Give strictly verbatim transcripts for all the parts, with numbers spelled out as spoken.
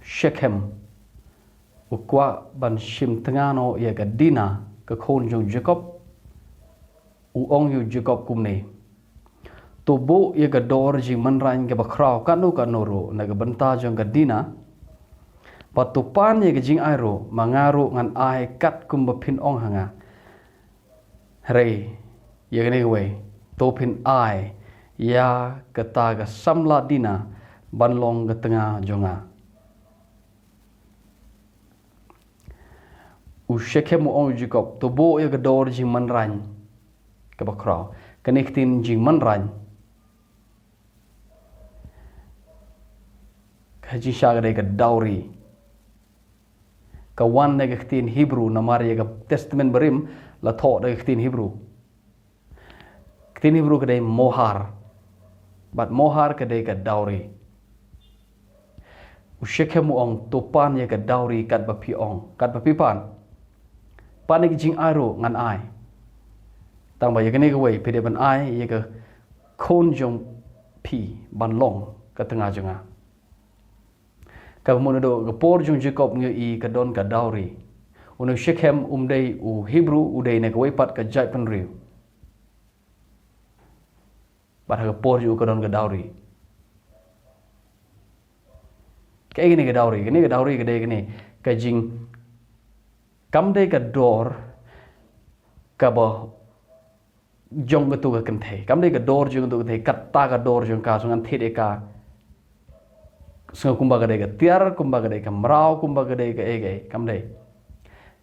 Shekhem u kwah ban shim tnga noh ïa ka Dina, ka khun jong Jakob. U ong ïa u Jakob kumne: To buh ïa ka dor jingmanraiñ kaba khraw katno katno ruh na ka bynta jong ka Dina, bad to pan ïa ka jingai ruh, ma nga ruh ngan ai kat kumba phin ong ha nga. Hynrei ïa kane kawei, to phin ai ïa kata ka samla Dina ban long ka tnga jong nga. U Shekhem u ong u Jakob: To buh ïa ka dor jingmanraiñ kaba khraw. Kane ka ktien jingmanraiñ, ka jingshisha ka dei ka dowry. Ka wan na ka ktien Hebrew, namar ïa ka Testament Barim la thoh da ka ktien Hebrew. Ktien Hebrew ka dei mohar. Bad mohar ka dei ka dowry. U Shekhem u ong: To pan ïa ka dowry katba phi ong, katba phi pan. Pan ïa ka jingai ruh ngan ai. Tangba ïa kane kawei, phi dei ban ai ïa ka khun jong phi ban long ka tnga jong nga. Kaba mut naduh ka por jong Jakob ngi ïohi ka don ka dowry. Une u Shekhem um dei u Hebrew, u dei na kawei pat ka jaitbynriew. Bad ha ka por jong u ka don ka dowry. Kaei kane ka dowry? Kane ka dowry ka dei kane ka jing, kam dei ka dor kaba jong katu ka kynthei. Kam dei ka dor jong katu ka kynthei, kata ka dor jong ka, sngew ngan thied ïa ka. Sngew kumba ka dei ka tiar, kumba ka dei ka mraw, kumba ka dei kaei kaei. Kam dei.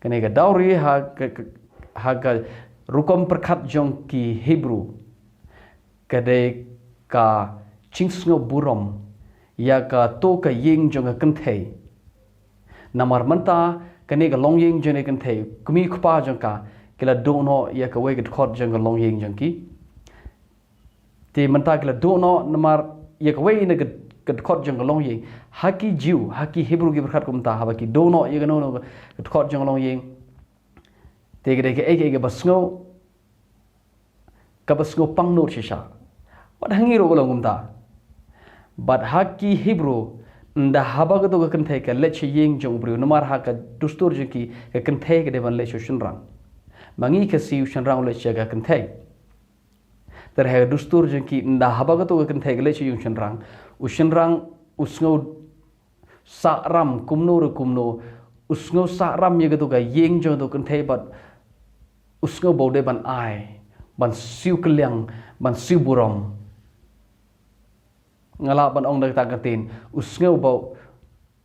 Kane ka dowry ha ka, ka, ha ka rukom pyrkhat jong ki Hebrew, ka dei ka jingsngew burom ïa kato ka ïing jong ka kynthei. Namar mynta kane ka longïing jong ka kynthei, kmie kpa jong ka ki la duh noh ïa kawei ka dkhot jong ka longïing jong ki. Te mynta ki la duh noh namar ïa kawei na ka, ka dkhot jong ka longïing. Ha ki Jiw, ha ki Hebrew ki pyrkhat kumta, haba ki duh noh ïa kano kano ka dkhot jong ka longïing, te ka dei kaei kaei kaba sngew, kaba sngew pang nud shisha. Bad ha ngi ruh ka long kumta. Bad ha ki Hebrew, ynda haba kato ka kynthei ka leit sha ïing jong u briew, namar ha ka dustur jong ki, ka kynthei ka dei ban leit sha u shynrang. Ma ngi Khasi, u shynrang u leit sha ka kynthei. Te ha ka dustur jong ki, ynda haba kato ka kynthei ka leit sha ïing u shynrang, u shynrang u sngew sahram kumno re kumno, u sngew sahram ïa kato ka ïing jong kato ka kynthei, bad u sngew ba u dei ban ai, ban siew kylliang, ban siew burom. Nga lah ban ong da kata ka ktien, u sngew ba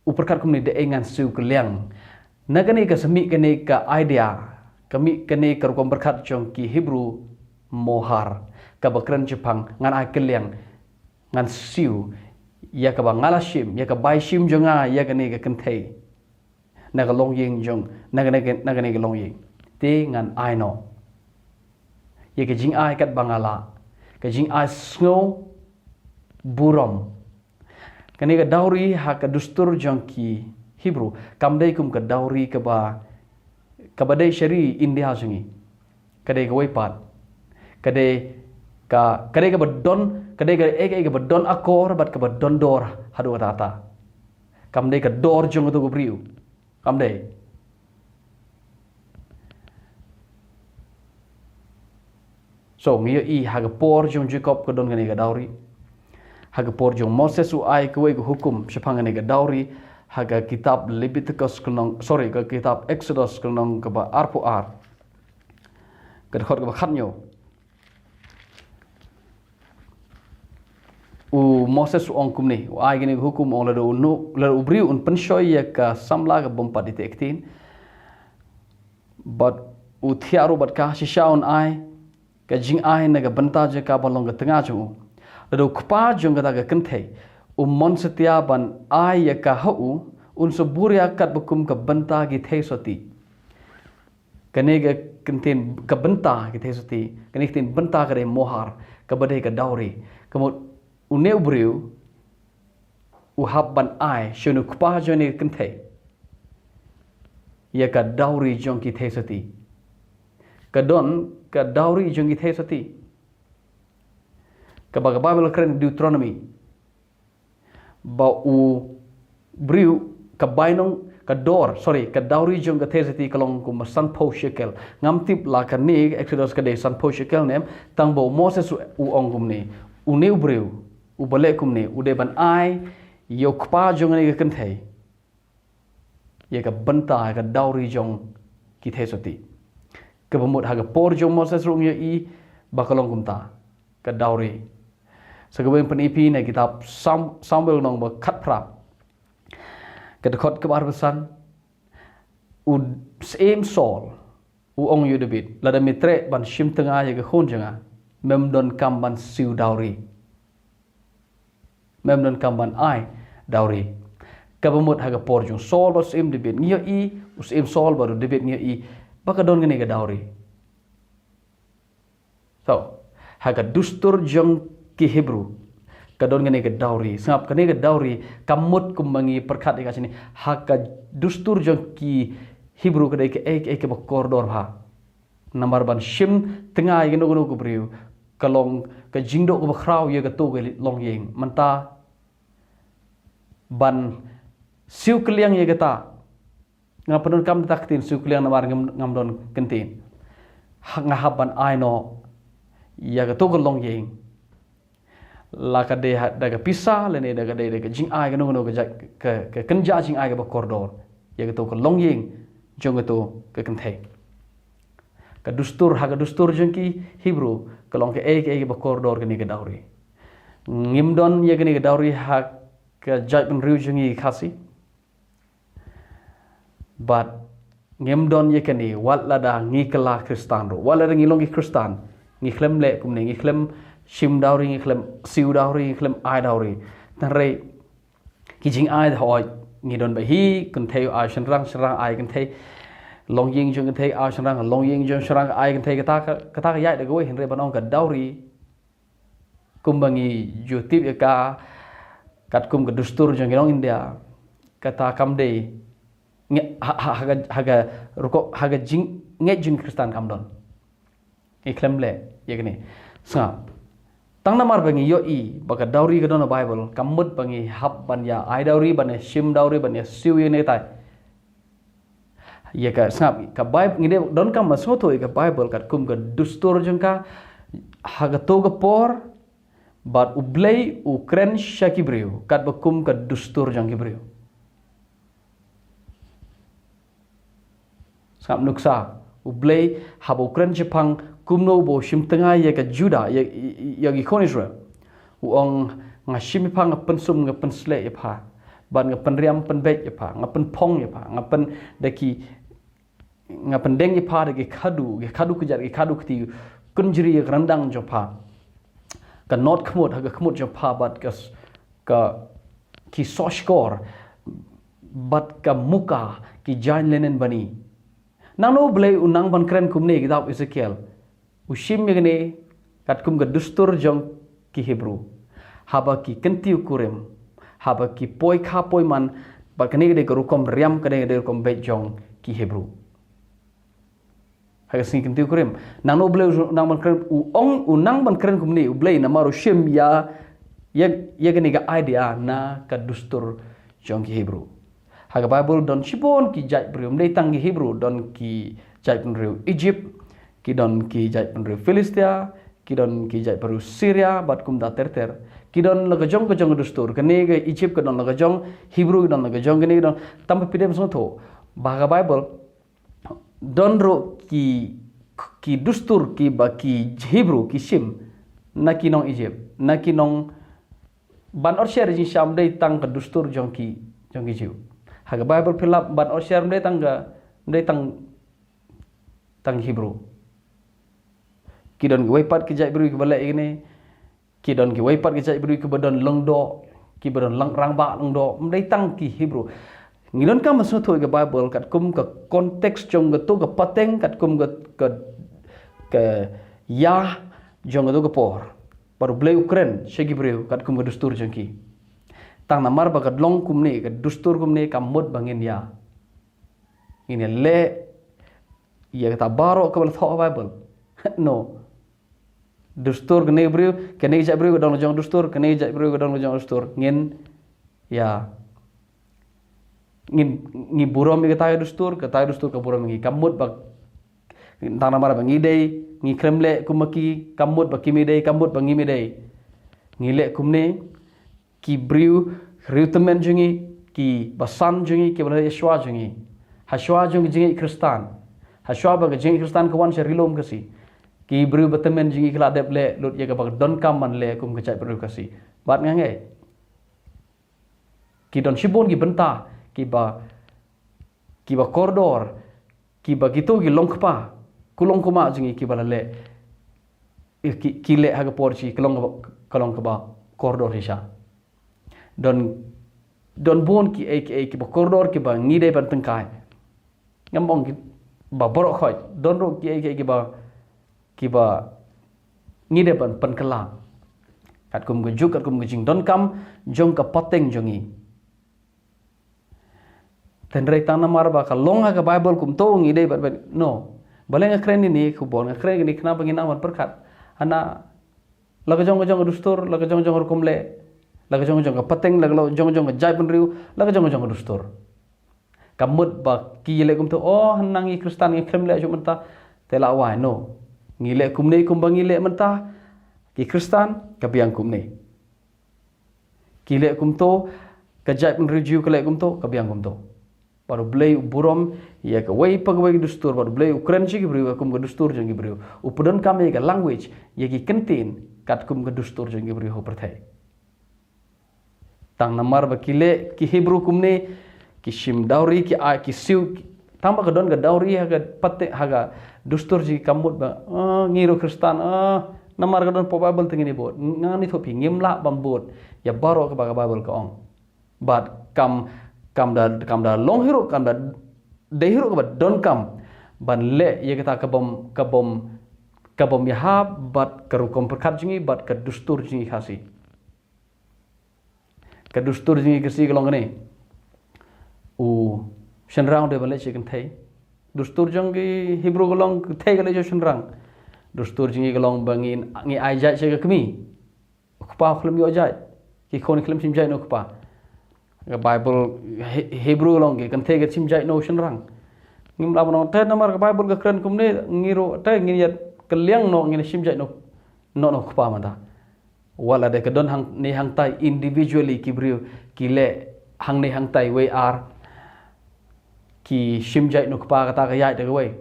u pyrkhat kumne, dei ngan siew kylliang. Na kane ka sa mih kane ka idea, ka mih kane ka rukom pyrkhat jong ki Hebrew, mohar, kaba kren shaphang ngan ai kylliang, ngan siew ïa kaba nga la shim, ïa ka bai shim jong nga ïa kane ka kynthei. Na ka longïing jong, na kane ka, na kane ka longïing. Te ngan ai noh. Ïa ka jingai katba nga lah. Ka jingai sngew burom. Kane ka dowry ha ka dustur jong ki Hebrew, kam dei kum ka dowry kaba, kaba dei sha ri India jong ngi. Ka dei kawei pat. Ka dei ka, ka dei kaba don, ka dei ka, eh, ka, eh, kaba don akor bad kaba don dor haduh katta katta. Kam dei ka dor jong kato ka briew. Kam dei. So, ngi ïohi ha ka por jong Jakob ka don kane ka dowry. Ha ka por jong Moses u ai kawei ka hukum shaphang kane ka dowry. Ha ka kitab Leviticus ka lynnong, sorry, ka kitab Exodus ka lynnong kaba arphew ar, ka dkhot kaba khathynñiew. U Moses u ong kumne, u ai kane ka hukum, u ong: Lada u nu, lada u briew un pynshoi ïa ka samla ka bym pat ithuh ktien, bad u thiah ruh bad ka, shisha un ai ka jingai na ka bynta jong ka ban long ka tnga jong u. Lada u kpa jong kata ka kynthei u mon satia ban ai ïa ka ha u, un sa buh ïa katba kum ka bynta ki theisotti. Kane ka ktien ka bynta ki theisotti, kane ka ktien bynta ka dei mohar, kaba dei ka dowry. Ka mut une u briew u hap ban ai sha une u kpa jong kane ka kynthei ïa ka dowry jong ki theisotti. Ka don ka dowry jong ki theisotti. Kaba ka Baibl kren Deuteronomy, ba u briew ka bainong, ka dor, sorry, ka dowry jong ka theisotti ka long kumba sanphew shekel. Ngam tip la kane ka Exodus ka dei sanphew shekel ne em, tang ba u Moses u, u ong kumne. Une u briew, uba leh kumne, u dei ban ai ïa u kpa jong kane ka kynthei ïa ka bynta ka dowry jong ki theisotti. Kaba mut ha ka por jong u Moses ruh ngi ïohi ba ka long kumta, ka dowry. Sa kawei ngan pyni ïa phi na kitab Sam-, Samuel lynnong ba khatphra, ka dkhot kaba arphew san. U syiem Saul u ong ïa u David, lada me treh ban shim tnga ïa ka khun jong nga, mem donkam ban siew dowry. Mem donkam ban ai dowry. Kaba mut ha ka por jong u Saul bad u syiem David ngi ïohi, u syiem Saul bad u David ngi ïohi ba ka don kane ka dowry. So, ha ka dustur jong ki Hebru ka don kane ka dowry. Sngap, kane ka dowry kam mut kumba ngi pyrkhat ïa ka shane. Ha ka dustur jong ki Hebru ka dei kaei kaei kaba kordor bha. Namar ban shim tnga ïa kano kano ka briew ka long ka jingduh kaba khraw ïa kato ka longïing. Mynta ban siew kylliang ïa kata, nga pyndonkam da ka ktien siew kylliang namar ngam, ngam don kyntien. Ha, nga hap ban ai noh ïa kato ka longïing. La ka dei ha, da ka pisa lane da ka dei da ka jingai kano kano ka jait, ka, ka kynja jingai kaba kordor ïa kato ka longïing jong kato ka kynthei. Ka dustur, ha ka dustur jong ki Hebru ka long kaei kaei kaba kordor kane ka dowry. Ngim don ïa kane ka dowry ha ka jaitbynriew jong ngi Khasi. Bad ngim don ïa kane wat lada ngi kylla Khristan ruh. Wat lada ngi long ki Khristan, ngi khlem leh kumne, ngi khlem shim dowry, ngi khlem siew dowry, ngi khlem ai dowry. Hynrei ki jingai da hoi, ngi don ba hi, kynthei ai shynrang, shynrang ai kynthei, longïing jong kynthei ai shynrang, longïing jong shynrang ai kynthei, kata ka, kata ka ïaid da kawei, hynrei ban ong ka dowry kumba ngi ju tip ïa ka katkum ka dustur jong ki nong India, kata kam dei ngi-, ha, ha, ha ka, ha ka rukom, ha ka jingngeit jong ki Khristan kam don. Ngi khlem leh ïa kane. Sngap. Tang namar ba ngi ïohi ba ka dowry ka don ha Baibl, kam mut ba ngi hap ban ïa ai dowry, ban ïa shim dowry, ban ïa siew ïa kane tai. Ïa ka, sngap, ka Baib-, ngi dei donkam ban sngewthuh ïa ka Baibl katkum ka dustur jong ka ha kato ka por, bad U Blei u kren sha ki briew katba kum ka dustur jong ki briew. Sngap, nuksa, U Blei haba u kren shaphang kumno ba u shim tnga ïa ka Judah, ïa, ïa, ïa ki khun Israel, u ong, nga shim ïa pha, nga pynsum, nga pynsleh ïa pha, bad nga pynriam pynbeit ïa pha, nga pynphong ïa pha, nga pyn, da ki, nga pyndeng ïa pha da ki khadduh, ki khadduh kjat, ki khadduh kti, kynjri ïa ka ryndang jong pha. Ka notkhmut ha ka khmut jong pha, bad ka s-, ka, ki sohshkor, bad ka muka, ki jaiñ linen bani. Nangno U Blei u nang ban kren kumne, kitab Ezekiel? U shim ïa kane katkum ka dustur jong ki Hebru. Haba ki kyntiew kurim, haba ki poi kha poi man, bad kane ka dei ka rukom riam, kane ka dei ka rukom beit jong ki Hebru. Ha ka sngi kyntiew kurim. Nangno U Blei u nang ban kren, u ong, u nang ban kren kumne U Blei, namar u shim ïa, ïa, ïa kane ka idea na ka dustur jong ki Hebru. Ha ka Baibl don shibun ki jaitbynriew, ym dei tang ki Hebru, don ki jaitbynriew Egypt, ki don ki jaitbynriew Philistia, ki don ki jaitbynriew Syria, bad kumta ter ter. Ki don la ka jong ka jong ka dustur. Kane ka Egypt ka don la ka jong, Hebru ka don la ka jong, kane ka don. Tang ba phi dei ban sngewthuh ba ha ka Baibl don ruh ki, ki dustur kiba ki Hebru ki shim na ki nong Egypt, na ki nong, ban ot sher jingshisha ym dei tang ka dustur jong ki, jong ki Jiw. Ha ka Baibl phi lap ban ot sher ym dei tang ka, ym dei tang, tang Hebru. Ki don kiwei pat ki jaitbynriew kiba leh ïa kine, ki don kiwei pat ki jaitbynriew kiba don lyngdoh, kiba don lang-, rangbah lyngdoh, ym dei tang ki Hebru. Ngi donkam ban sngewthuh ïa ka Baibl katkum ka context jong kato ka pateng, katkum ka, ka, ka ïa jong kato ka por. Bad U Blei u kren sha ki briew katkum ka dustur jong ki. Tang namar ba ka long kumne, ka dustur kumne, kam mut ba ngin ïa, ngin ïa leh ïa kata baroh kaba la thoh ha Baibl. No. Dustur kane ka briew, kane ka jaitbynriew ka don la ka jong dustur, kane ka jaitbynriew ka don la ka jong dustur. Ngin ïa Ngi, ngi burom ïa kata ka dustur, kata ka dustur ka burom ïa ngi. Kam mut ba, tang namar ba ngi dei, ngi khlem leh kum ma ki, kam mut ba kim dei, kam mut ba ngim dei. Ngi leh kumne, ki briew, riew tymmen jong ngi, ki basan jong ngi, kiba la leh shuwa jong ngi. Ha shuwa jong ka jingngeit Khristan. Ha shuwa ba ka jingngeit Khristan ka wan sha Ri Lum Khasi, ki briew ba tymmen jong ngi ki la dep leh lut ïa kaba donkam ban leh kum ka jaitbynriew Khasi. Bad nga ngeit, ki don shibun ki bynta, kiba, kiba kordor, kiba kito ki long kpa, ki long kmie jong ngi kiba la leh, eh, ki, ki leh ha ka por shi, ka long kaba, ka long kaba kordor shisha. Don, don bun kiei kiei kiba kordor kiba ngi dei ban tyngkai. Ngam ong kiba baroh khoit, don ruh kiei kiei kiba, kiba ngi dei ban pynkylla. Katkum ka juk, katkum ka jingdonkam jong ka pateng jong ngi. Hynrei tang namar ba ka long ha ka Baibl kumto ngi dei ban, ban, no. Balei nga kren ïa kane ka khubor, nga kren ïa kane khnang ba ngin nang ban pyrkhat. Hana, la ka jong ka jong ka dustur, la ka jong ka jong ka rukom leh, la ka jong ka jong ka pateng, la ka jong ka jong ka jaitbynriew, la ka jong ka jong ka dustur. Kam mut ba ki leh kumto, oh, hana ngi Khristan ngi khlem leh shuh mynta. Te la wai, no. Ngi leh kumne kumba ngi leh mynta, ki Khristan, ka biang kumne. Ki leh kumto, ka jaitbynriew Jiw ka leh kumto, ka biang kumto. Bad U Blei u burom ïa kawei pa kawei ka dustur, bad U Blei u kren sha ki briew katkum ka dustur jong ki briew. U pyndonkam ïa ka language, ïa ki kyntien, katkum ka dustur jong ki briew ha pyrthei. Tang namar ba ki leh, ki Hebru kumne, ki shim dowry, ki ai, ki siew, ki, tang ba ka don ka dowry ha ka pateng, ha ka dustur jong ki, kam mut ba, ah, ngi ruh Khristan, ah, namar ka don hapoh Baibl te ngin ïa bud. Ngan ïathuh phi, ngim lah ban bud ïa baroh kaba ka Baibl ka ong. Bad kam, kam da, kam da long hi ruh, kam da dei hi ruh kaba donkam ban leh ïa kata ka bym, ka bym, ka bym ïahap bad ka rukom pyrkhat jong ngi bad ka dustur jong ngi Khasi. Ka dustur jong ngi Khasi ka long kane. U shynrang u dei ban leh sha kynthei. Dustur jong ki Hebru ka long kynthei ka leh sha u shynrang. Dustur jong ngi ka long ba ngi, ngi ai jait sha ka kmie. U kpa u khlem ïoh jait. Ki khun khlem shim jait na u kpa. Ka Baibl He-, Hebru ka long ki kynthei ka shim jait na u shynrang. Ngim lah ban ong te namar ka Baibl ka kren kumne, ngi ruh te ngin ïa kylliang noh ngin shim jait noh, noh na u kpa mynta. Wat la dei ka don hangne hangtai individually ki briew ki leh hangne hangtai wei ar, ki shim jait na u kpa kata ka ïaid da kawei.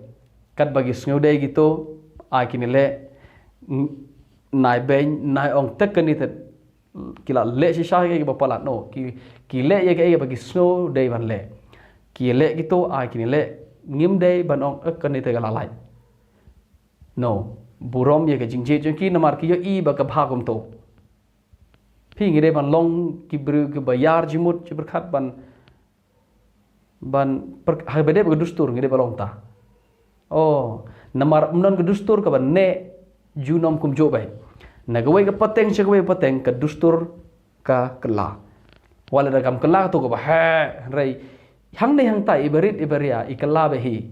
Katba ki sngewdei kito, ai kine leh, n-, nai beiñ, nai ong te kane te ki la leh shisha ïa kiba palat, no, ki, ki leh ïa kiba ki sngewdei ban leh. Ki leh kito, ai kine leh, ngim dei ban ong, eh, kane te ka la lait. No, burom ïa ka jingjied jong ki namar ki ïohi ba ka bha kumto. Phi, ngi dei ban long ki briew kiba ïar jingmut, jingpyrkhat ban, ban pyr-, ha ba dei ba ka dustur ngi dei ban long ta. Oh, namar ym don ka dustur kaba neh junom kumjuh bha. Na kawei ka pateng sha kawei pateng ka dustur ka kylla. Wat la da kam kylla kato kaba heh, hynrei hangne hangtai iba rit iba ria i kylla bha hi.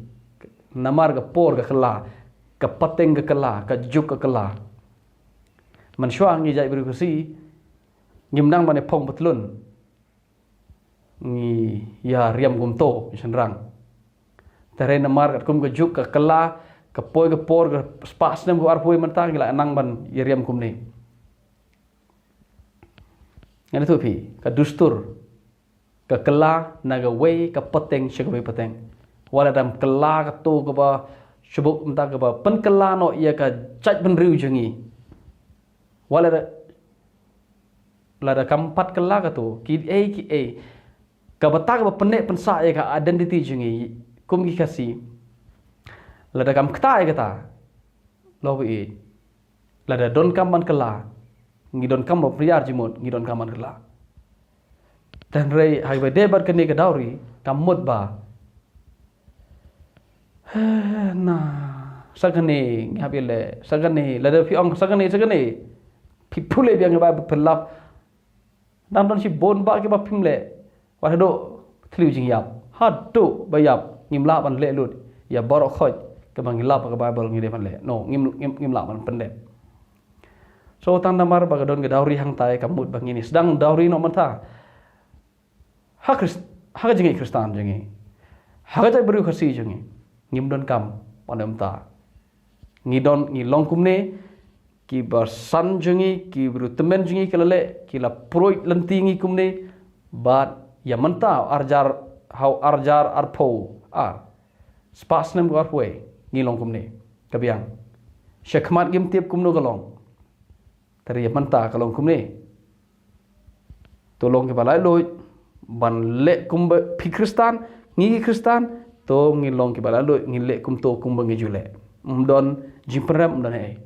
Namar ka por ka kylla, ka pateng ka kylla, ka juk ka kylla. Mynshuwa ngi jaitbynriew Khasi ngim nang ban ïa phong patlun. Ngi ïa riam kumto, shynrang. Te hynrei namar katkum ka juk ka kylla, ka poi ka por, ka spah snem ka arphew mynta ngi la nang ban ïa riam kumne. Ngan ïathuh phi, ka dustur ka kylla na kawei ka pateng sha kawei pateng. Wat la dam kylla kato kaba shu buh mynta kaba pynkylla noh ïa ka jaitbynriew jong ngi. Wat la da, lada kam pat kylla kato, kiei kiei, kaba ta kaba pynneh pynsah ïa ka identity jong ngi kum ki Khasi. Lada kam kta ïa kata, lo ba i, lada donkam ban kylla, ngi donkam ban pynïar jingmut, ngi donkam ban kylla. Te hynrei ha kaba dei bad kane ka dowry, kam mut ba, na, sa kane ngi hap ïaleh, sa kane, lada phi ong sa kane, sa kane, phi pule biang ïa ba phi lap. Dang don shibun ba kiba phim leh. Wat haduh thliew jingïap, haduh ba ïap, ngim lah ban leh lut ïa baroh khoit kaba ngi lap ha ka Baibl ngi dei ban leh. No, ngim, ngim, ngim lah ban pyndep. So tang namar ba ka don ka dowry hangtai, kam mut ba ngin ïa sdang dowry noh mynta. Ha Khrist-, ha ka jingngeit Khristan jong ngi, ha ka jaitbynriew Khasi jong ngi, ngim don kam ban ym ta. Ngi don, ngi long kumne, ki basan jong ngi, ki briew tymmen jong ngi ki la leh, ki la pruid lynti ngi kumne, bad ïa mynta arjar, ha u arjar arphew ar, spah snem ka arphew, ngi long kumne. Ka biang. Sha khmat ngim tip kumno ka long. Te ïa mynta ka long kumne. To long kiba laitluid ban leh kumba phi Khristan, ngi ki Khristan, to ngi long kiba laitluid, ngi leh kumto kumba ngi ju leh. Ym don jingpynrem, ym don ei.